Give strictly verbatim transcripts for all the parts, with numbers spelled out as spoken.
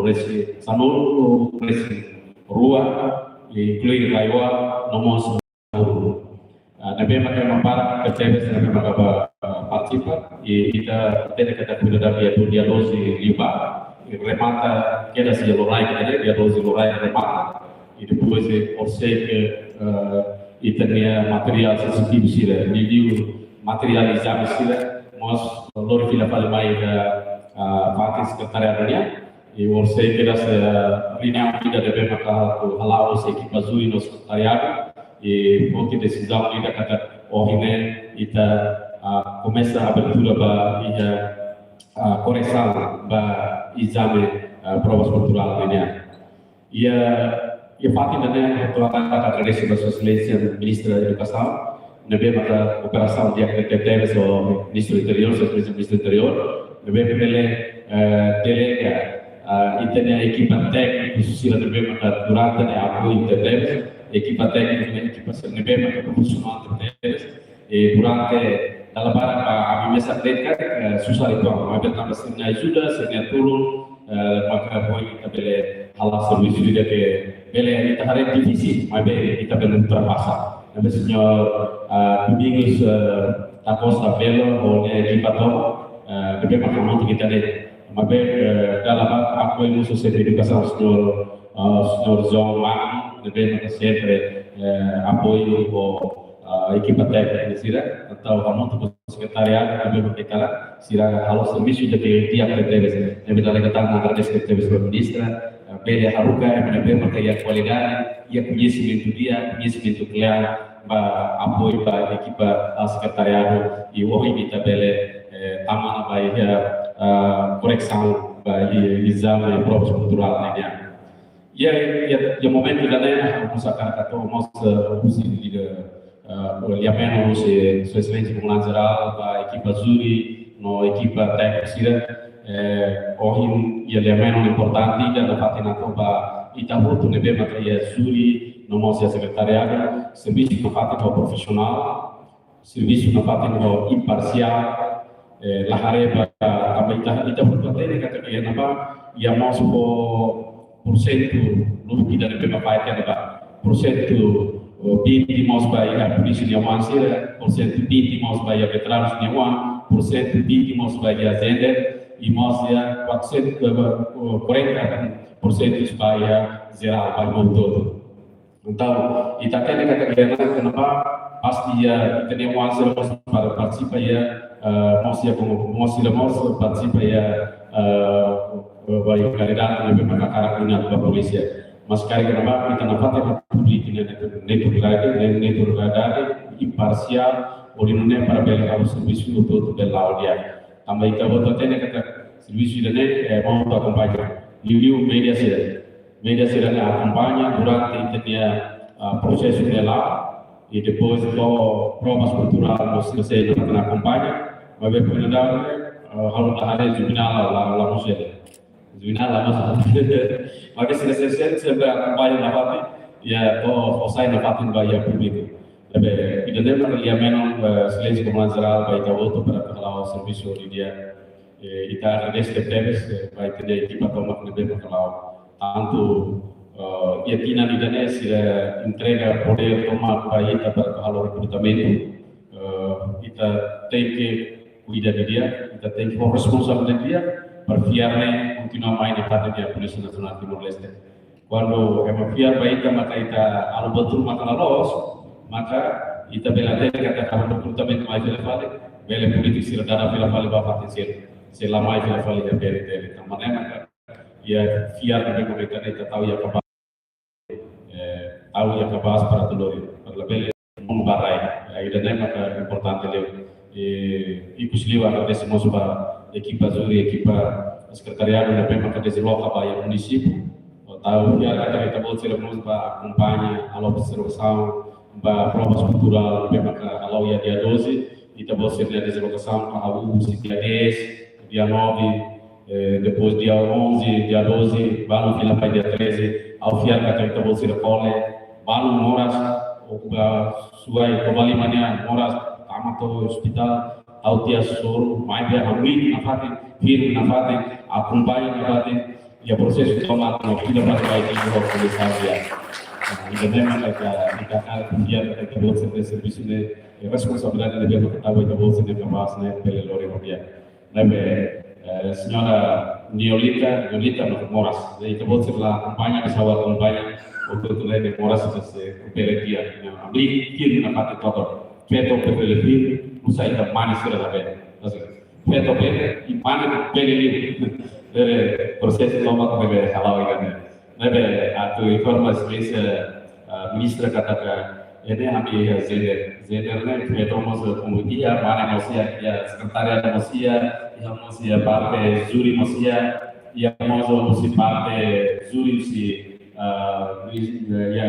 resin-sanulu, resin-rua, inklui RAEOA, no mós Nauru. Ah, ne'ebé maka ema barak tebes ne'ebé maka ba, ah, partisipa, i ita hatene katak Cuidadap dia, dia doze liubá, i remata kedas iha loraik, dia doze loraik remata. I depois, eh, horiseik, eh, ita-nia materiál sensitivu sira, liuliu materiál ezame sira, mós lori fila fali mai iha, ah, fatin sekretariadu nian. I horiseik kedas, eh, reuniaun ida ne'ebé maka atu hala'o husi ekipa júri no sekretariadu. I foti desizaun ida katak ohin ne'e ita, ah, komesa abertura ba iha, ah, koresaun ba ezame, ah, provas kulturál nian. Iha, iha fatin ida-ne'e, ha'u hakarak agradese ba Sua Exelénsia Ministra Edukasaun, ne'ebé maka kooperasaun di'ak tebes ho Ministru Interiór, Sua Exelénsia Ministru Interiór, ne'ebé bele, eh, delega, ah, ita-nia ekipa tékniku sira ne'ebé maka durante ne'e apoiu tebes, ekipa tékniku ne'e ekipa sira ne'ebé maka profisionál tebes, i durante dala barak, ah, ami mesak de'it katak, eh, susar uitoan, maibé tanba sira-nia ajuda, sira-nia tulun, eh, maka ohin ita bele hala'o servisu ida ke bele ita haree difisil, maibé ita bele ultrapasa. Ne'ebé señór, ah, Domingos, eh, da Costa Belo, ho nia ekipa tomak, eh, ne'ebé maka hamutuk ho ita de'it. Maibé, eh, dala barak apoiu husi Setór Edukasaun, señór, ah, señór João Magno, ne'ebé maka sempre, eh, apoiu ho, ah, ekipa tékniku sira, entaun hamutuk ho sekretariadu, ne'ebé maka karik sira halo servisu di'ak tebes. Ne'ebé dala ida tan agradese tebes ba Ministra, eh, bele haruka, eh, ne'ebé maka iha kualidade, iha koñesimentu di'ak, koñesimentu kle'an, ba apoiu ba ekipa, ah, sekretariadu, i ohin ita bele, eh, tama ona ba iha, ah, koresaun ba iha ezame provas kulturál nian. Iha, iha, iha momentu ida-ne'e, ha'u mós hakarak hato'o mós, eh, husi, eh, eh, liafuan husi Sua Exelénsia Komandante Jerál ba ekipa júri no ekipa tékniku sira, eh, ohin iha liafuan importante ida nafatin hato'o ba ita hotu ne'ebé maka iha júri no mós iha sekretariadu, servisu nafatin ho profisionál, servisu nafatin ho imparsiál, eh, la haree ba, tanba ita, ita hotu hatene katak iha ne'ebá, iha mós ho porsentu lubuk ida ne'ebé ba fahe iha ne'ebá. Porsentu, eh, vinte mós ba iha polísia nia oan sira, porsentu vinte mós ba iha veteranus nia oan, porsentu vinte mós ba iha jendar, i mós iha quatrocentos, eh, quarenta por cento ba iha jerál, ba ema hotu. Entaun, ita hatene katak iha ne'ebá, pasti iha, ita-nia oan sira mós para partisipa iha, eh, mós iha komu-, mós sira mós partisipa iha, eh, ba iha kandidatu ne'ebé maka hakarak duni atu ba polísia. Mas karik iha ne'ebá, ita nafatin halo públiku ne'e, ne'e, neutralidade, ne'e, neutralidade, imparsiál, hodi nune'e para bele halo servisu hotu-hotu bele la'o di'ak. Tanba ita hotu hatene katak servisu ida-ne'e, eh, ema hotu akompaña. Liuliu média sira. Média sira-ne'e akompaña durante ita-nia, ah, prosesu ne'e la'o. I depois ho provas kulturál mós sira sei nafatin akompaña. Maibé pernah, eh, halo la haree Juvenal la, la, la mós ele. Juvenal la mós. Maibé sira, sira, sira, sira akompaña nafatin, iha, ho, ho sai nafatin ba iha públiku. Ne'ebé, ida-ne'e mak liafuan, eh, Sua Exelénsia Komandante Jerál ba ita hotu para atu hala'o servisu di'ak. Eh, ita agradese tebes, eh, ba ita-nia ekipa tomak ne'ebé maka hala'o. Tantu, eh, iha tinan ida-ne'e sira entrega podér tomak ba ita para atu halo rekrutamentu. Eh, ita tenke kuida didi'ak, ita tenke ho responsabilidade di'ak, para fiar ne'e kontinua mai nafatin iha Polísia Nasionál Timor-Leste. Kuandu ema fiar ba ita maka ita halo buat ruma maka la loos, maka ita bele hatene katak halo rekrutamentu mai fila fali, bele polítiku sira dada fila fali ba fatin sira, sira la mai fila fali iha P R T L. Tanba ne'e maka iha fiar ne'ebé maka ita, ita tau iha kabaas, eh, tau iha kabaas para atu lori, para labele monu ba rai. Eh, ida-ne'e maka importante liu. Eh, ikus liu agradese mós ba ekipa júri, ekipa sekretariadu ne'ebé maka desloka ba iha munisípiu. Entaun, fiar katak ita-boot sira mós bá akompaña, halo observasaun ba provas kulturál ne'ebé maka hala'o iha dia doze, ita-boot sira-nia deslokasaun ka hahú husi dia dez, dia nove, eh, depois dia onze, dia doze, balun fila ba dia treze, ha'u fiar katak ita-boot sira kole, balun moras, ou ba Suai Covalima nian moras, tama to'o ospitál, tau tiha soru, maibé hanoin nafatin, firme nafatin, akompaña nafatin, iha prosesu tomak no fila fali ba iha komissão iha. Ida-ne'e mak ita, ita hakarak konfia katak ita-boot sira-nia servisu ne'e, eh, responsabilidade ne'ebé mak ita-boot sira-nia kapás ne'e bele lori ho di'ak. Ne'ebé, eh, señora Neolita, Neolita mak moras. Ne'e ita-boot sira la akompaña, bisa akompaña, hotu-hotu ne'e moras, mas, eh, bele di'ak. Ami firme iha parte tomak. Feto bele firme, uza ita mane sira la bele. Mas, feto bele, i mane bele liu. Ne'ebé prosesu tomak bele hala'o iha ne'e. Ne'ebé atu informa Exelénsia, ah, Ministra katak, eh, ne'e ami iha gender. Gender ne'e feto mós komu iha, mane mós iha, iha sekretária mós iha, iha mós iha parte júri mós iha, iha mós husi parte júri husi, ah, husi, iha,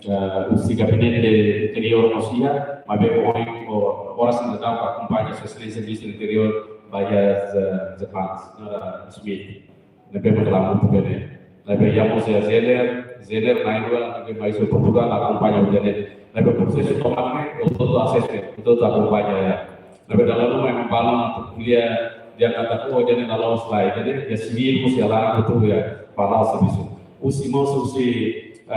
ah, husi gabinete interiór mós iha, maibé ohin, o, oras ne'e daudaun akompaña Sua Exelénsia Ministra Interiór ba iha, ah, Japan, Señora Smith. Ne'ebé mak la mutu bele. Ne'ebé iha mós iha gender, gender na'in-rua, ne'ebé mai husi Portugal, akompaña bele. Ne'ebé prosesu tomak ne'e, hotu-hotu asiste, hotu-hotu akompaña iha. Ne'ebé dala ruma ema balun atu ko'alia, dehan katak, oh, ida-ne'e la loos lai, ida-ne'e, iha sivil mós iha laran hotu iha, ba hala'o servisu. Husi mós, husi, eh,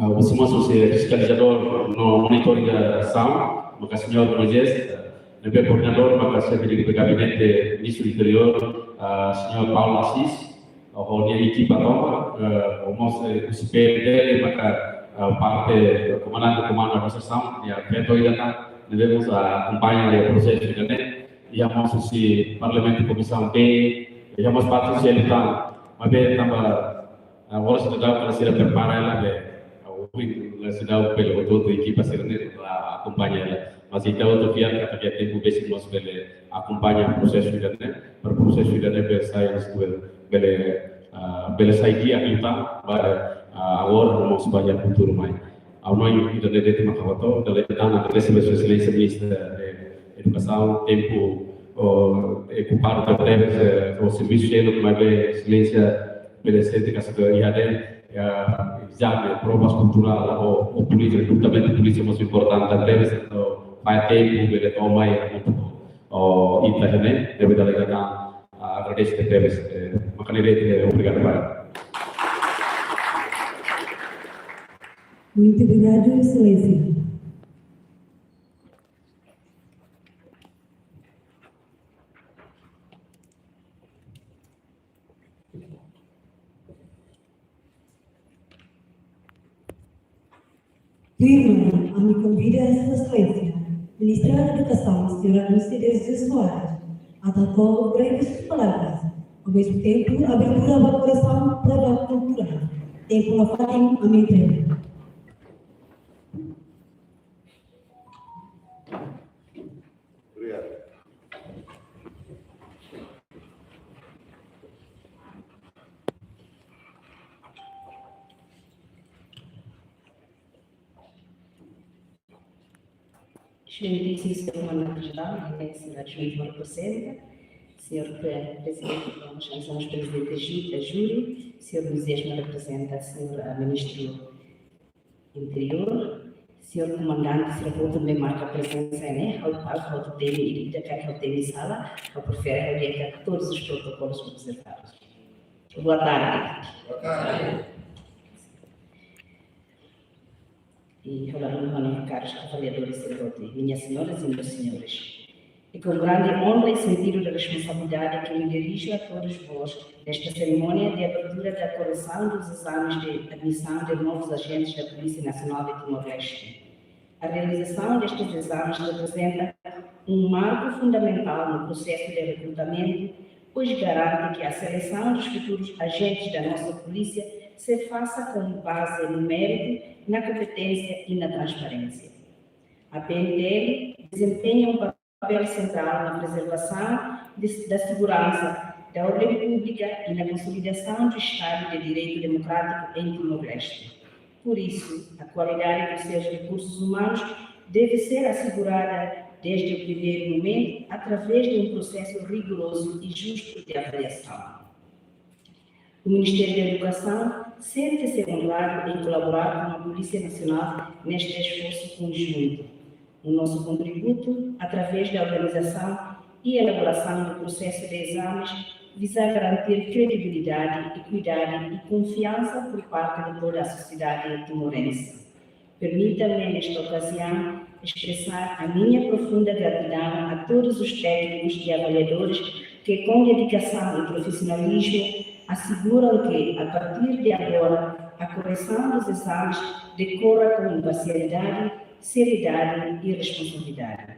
ah, husi mós husi fiskalizadór no monitorizasaun, maka señór Moisés, eh, ne'ebé koordenadór, maka xefe de gabinete Ministru Interiór, ah, señór Paulo Assis, ho nia ekipa tomak, eh, ho mós, eh, husi P L T L, maka, ah, parte, eh, komandante komandu administrasaun, iha feto ida tan, ne'ebé mós, ah, akompaña iha prosesu ida-ne'e, iha mós husi Parlamentu Komisaun B, iha mós parte husi L T A, maibé tanba, ah, oras ne'e daudaun sira prepara hela be, ah, ohin la seidauk bele hotu-hotu ekipa sira-ne'e la akompaña hela. Mas ita hotu fiar katak iha tempu besik mós bele akompaña prosesu ida-ne'e, para prosesu ida-ne'e bele sai, bele, bele, ah, bele sai di'ak liután ba, ah, agora no mós ba iha futuru mai. Ha'u hanoin ida-ne'e de'it mak ha'u hato'o, dala ida tan agradese ba Sua Exelénsia Ministra, eh, Edukasaun, tempu, oh, eh, okupadu tebes, eh, ho servisu seluk, maibé Exelénsia bele sente katak iha ne'e, eh, ezame, provas kulturál, ho, ho polísia, rekrutamentu polísia mós importante tebes, entaun, ba tempu, bele to'o mai, oh, ita iha ne'e, ne'ebé dala ida tan, ah, agradese tebes, eh, maka ne'e de'it, eh, obrigadu barak. Muito obrigado, Exelénsia. Tuirmai, ami konvida Sua Exelénsia, Ministra Edukasaun, señora Dulce de Jesus Soares, atu hato'o breves palavras, ao mesmo tempo, abertura ba kolesaun prova kulturál. Tempu nafatin ami entrega. Obrigadu. Exelénsia, señór Komandante Jerál, Exelénsia, señór Adjuntu reprezenta, señór Pre-, Prezidente, vamos chamar Prezidente Ju-, da Júri, señór Moisés, reprezenta, señór, ah, Ministru Interiór, señór Komandante, señór Boto, ne'ebé marka prezensa ne'e, ha'u, ha'u, ha'u temi ida, ida karik ha'u temi sala, ha'u prefere ha'u dehan katak todos os protocolos observados. Boa tarde. Boa tarde. E olá, meus caros avaliadores de lote, minhas senhoras e meus senhores. É com grande honra e sentido de responsabilidade que me dirijo a todos vós nesta cerimónia de abertura da correção dos exames de admissão de novos agentes da Polícia Nacional de Timor-Leste. A realização destes exames representa um marco fundamental no processo de recrutamento, pois garante que a seleção dos futuros agentes da nossa polícia se faça com base no mérito, na competência e na transparência. A P N T L desempenha um papel central na preservação de, da segurança, da ordem pública e na consolidação do Estado de Direito Democrático em Timor-Leste. Por isso, a qualidade dos seus recursos humanos deve ser assegurada desde o primeiro momento através de um processo rigoroso e justo de avaliação. O Ministério da Educação sente-se honrado em colaborar com a Polícia Nacional neste esforço conjunto. O nosso contributo, através da organização e elaboração do processo de exames, viza garantir kredibilidade, equidade e konfiansa por parte de toda a sociedade timorense. Permita-me, nesta ocasião, expressar a minha profunda gratidão a todos os técnicos e avaliadores que, com dedicação e profissionalismo, asseguram que, a partir de agora, a correção dos exames decorra com imparcialidade, seriedade e responsabilidade.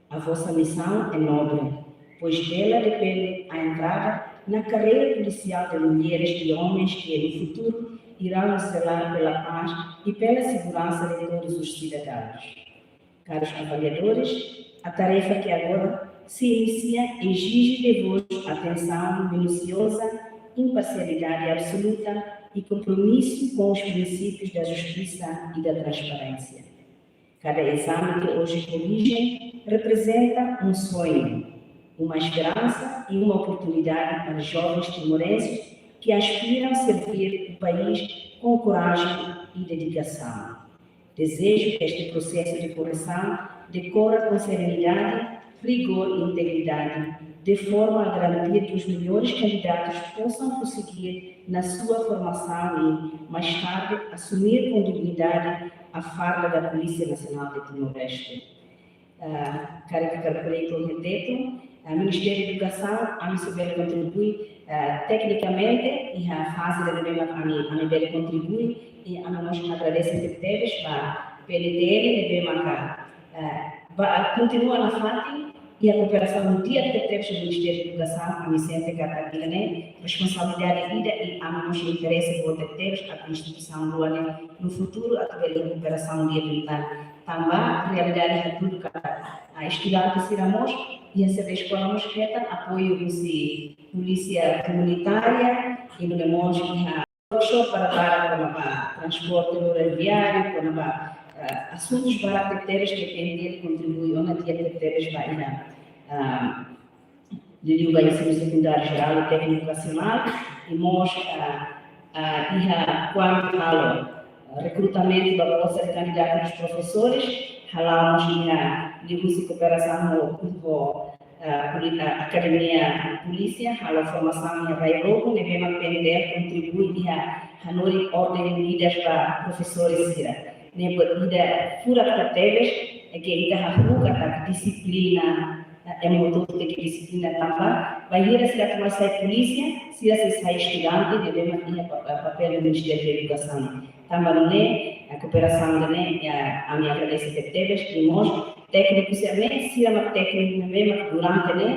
A vossa missão é nobre, pois dela depende a entrada na carreira policial de mulheres e homens que, no futuro, irão zelar pela paz e pela segurança de todos os cidadãos. Caros avaliadores, a tarefa que agora se inicia exige de vós atenção minuciosa, imparcialidade absoluta e compromisso com os princípios da justiça e da transparência. Cada exame que hoje corrigem representa um sonho, uma esperança e uma oportunidade para jovens timorenses que aspiram servir o país com coragem e dedicação. Desejo que este processo de correção decorra com serenidade, rigor e integridade, de forma a garantir que os melhores candidatos possam prosseguir na sua formação e, mais tarde, assumir com dignidade a farda da Polícia Nacional de Timor-Leste. Ah, karik ha'u hakarak ko'alia uitoan, ah, Ministériu Edukasaun, ami sei bele kontribui, ah, teknikamente, iha faze ne'ebé mak ami, ami bele kontribui, i ami mós agradese tebetebes ba P N T L ne'ebé maka, ah, ba, kontinua nafatin, iha kooperasaun di'ak tebetebes ho Ministériu Edukasaun, ami sente katak ida-ne'e responsabilidade ida i ami mós interese boot tebetebes atu instituisaun rua ne'e no futuru atu bele kooperasaun di'ak liután. Tanba realidade hatudu katak, ah, estudante sira mós, iha sira-nia eskola mós hetan apoiu husi polísia komunitária, i nune'e mós iha workshop barak-barak kona-ba transporte rodoviáriu, kona-ba, eh, asuntus barak tebetebes ke P N T L kontribui ona di'ak tebetebes ba ida, ah, liuliu ba ensinu sekundáriu jerál i tékniku vokasionál, i mós, ah, ah, iha kuandu halo rekrutamentu ba postu de kandidatu dos profesores, hala'o mós iha liuhusi kooperasaun ho, ho, ah, poli-, ah, akademia polísia, halo formasaun iha Bairroco, ne'ebé mak P N T L kontribui iha hanorin orden unidas ba profesores sira. Ne'e buat ida furak tebetebes, i ke ita hahú katak dixiplina, eh, ema hotu tenke dixiplina tanba, bainhira sira atu mai sai polísia, sira sei sai estudante, ne'ebé mak iha pa-, pa-, papél Ministériu Edukasaun. Tanba nune'e, eh, kooperasaun ida-ne'e, eh, ami agradese tebetebes, i mós tékniku sira-ne'e, sira mak tékniku ne'ebé mak durante ne'e,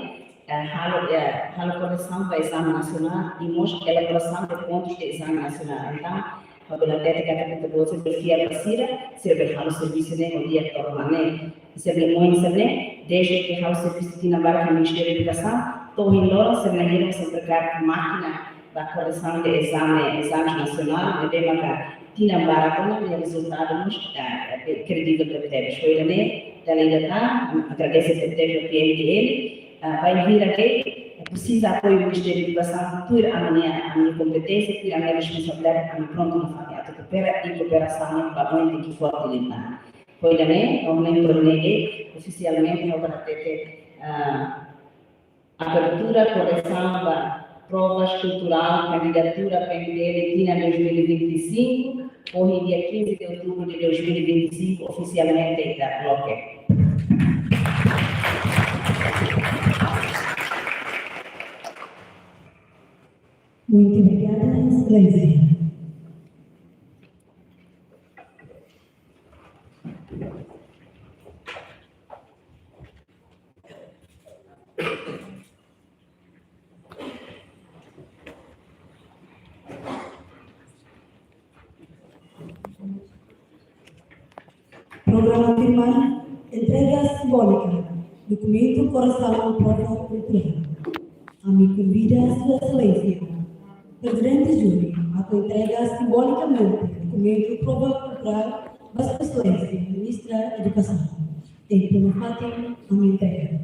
eh, halo, eh, halo korresaun ba ezame nasionál, i mós elaborasaun de pontus de ezame nasionál. Entaun, apabila hatete katak ita-boot sei bele fiar ba sira, sira bele halo servisu ne'e ho di'ak to'o maneira. Sira-nia moin sira-ne'e, desde ke halo servisu tinan barak iha Ministériu Edukasaun, to'o ohin loron sira-nia hira sempre kaer mákina ba korresaun de ezame, ezame nasionál, ne'ebé maka tinan barak ona, i rezultadu mós, ah, eh, kredivel tebetebes. Foin ida-ne'e, dala ida tan, agradese tebetebes ba P N T L, ah, bainhira ke presiza apoiu Ministériu Edukasaun, tuir ami-nia, ami-nia kompeténsia, tuir ami-nia responsabilidade, ami prontu nafatin atu koopera, i kooperasaun ne'e ba oin tenke forte liután. Foin ida-ne'e, ohin ne'e, ohin ne'e, ofisialmente, ha'u hakarak hatete, ah, abertura korresaun ba provas kulturál kandidatura P N T L tinan dois mil e vinte e cinco, ohin dia quinze de outubro de dois mil e vinte e cinco, ofisialmente ita loke. Muito obrigada, Excelência. Programa firma, entrega simbólika dokumentu korresaun prova kulturál. Ami konvida Sua Exelénsia, Prezidente Júri, atu entrega simbolikamente dokumentu prova kulturál ba Sua Exelénsia, Ministra Edukasaun. Tempu nafatin, ami entrega.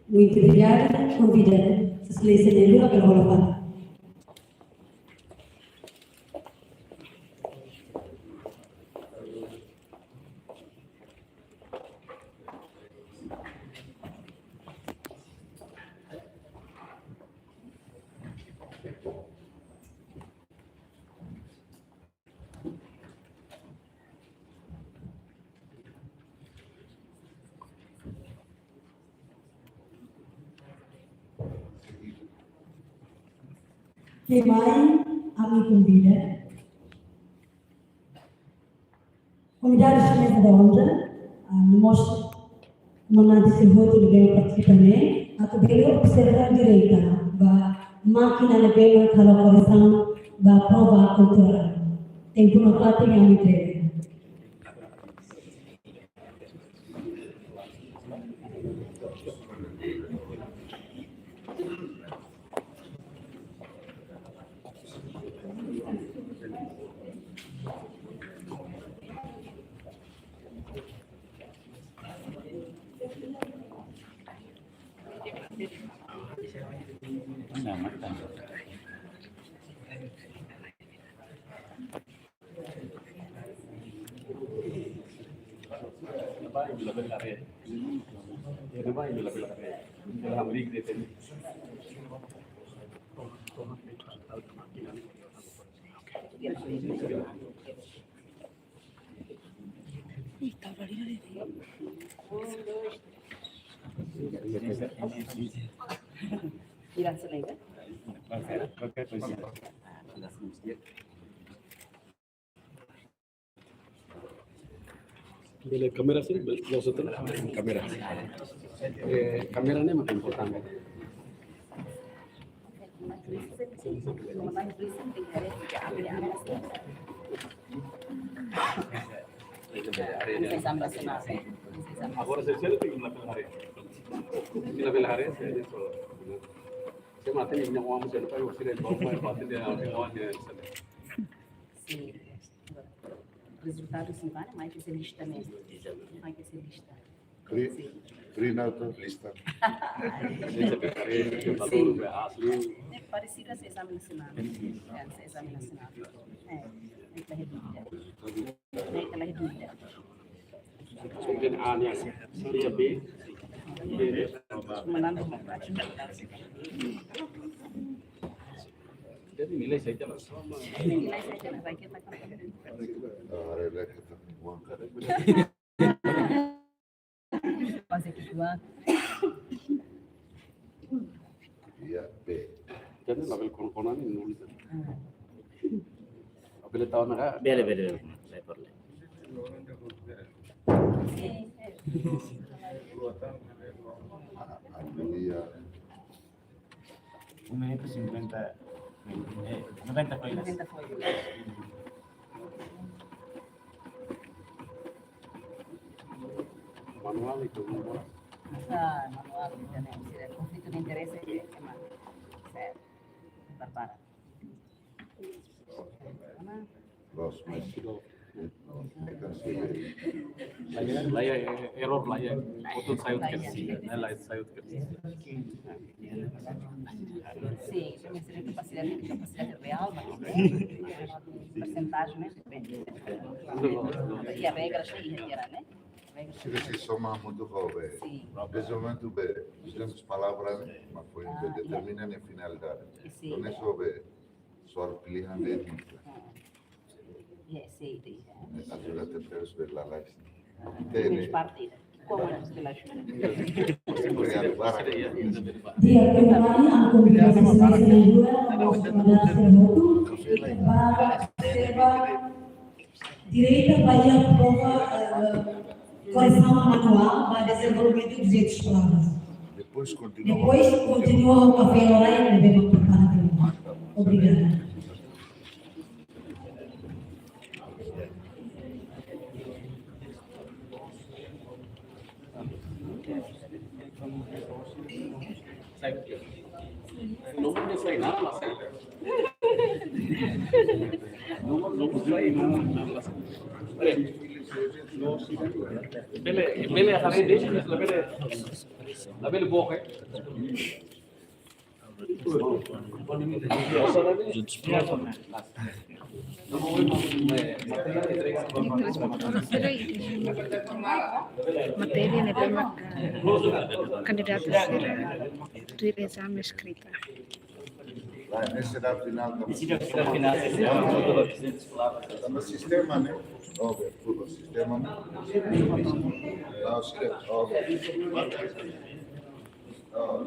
Muito obrigada. Konvida Sua Exelénsia Nélula para hola fala. Tuirmai, ami konvida konvidadu sira da onra, ah, no mós komandante sira hotu ne'ebé partisipa ne'e, atu bele observa direta ba mákina ne'ebé mak halo koresaun ba prova kulturál. Tempu nafatin ami entrega. Bele kámera sih, bele, maksudnya? Kámera. Eh, kámera ne'e mak importante. Agora se ele tem uma câmera. Tem uma câmera, se ele só. Se mata ni não vamos ser para o ser bom, mas pode ter a opinião de. Sim. Rezultadu sim, vale, mas esse lista mesmo. Mas esse lista. Pri-, Sim. Pri na outra lista. Sim. É parecido a esse exame nacional. É, esse exame nacional. É, é que é dúvida. É que é dúvida. Sobre a área, seria B. Comandante. Jadi nilai saya jelas. Nilai saya jelas, saya kira. Ah, ada kita buang. Fase kedua. Iya, B. Jadi labele kona-kona ne'e nulis. Ah. Bele tau na ka? Bele, bele, bele. Saya perlu. Aleluia. Um minuto e cinquenta, eh, noventa folhas. Noventa folhas. Manuál itu, manuál. Ah, manuál itu, né? Se é conflito de interesse, é, é, mas, certo. Prepara. Próximo. Lae, lae, error lae. Outro saiu de kersi, né? Lae saiu de kersi. Sim, isso é uma capacidade, capacidade real, mas, né? Porcentagem, né? Depende. E a regra está aí, né? Sira sei soma hamutuk ho be. Sim. Dezenvolvimentu be, fizemos palavra, né? Mas foi Ah, determina a finalidade. Sim. Então, ne'e só be, só pilihan de Ah. Yes, sei, sei. Ajuda terceiros be la la. Fez parte. Como é que se lá ajuda? Obrigadu barak. Di'ak, tuirmai, ami konvida Sua Exelénsia Nélula, no mós komandante sira hotu, ba observa direta ba iha prova, eh, koresaun manuál ba dezenvolvimentu duzentas palavras. Depois kontinua. Depois kontinua ho kafé lorain ne'ebé mak prepara. Obrigada. Não vou sair nada, mas sai. Não, não vou sair nada, mas sai. Bele, bele haree de'it, labele, labele boke. Nicolas Maduro sira, matéria ne'ebé mak kandidata sira tuir ezame eskrita. Vai, ne'e sira finál também. Ne'e sira finál, ne'e sira finál, duzentas palavras. Também sistema, né? Óbvio, tudo sistema, né? Lá, os que, óbvio. Ó.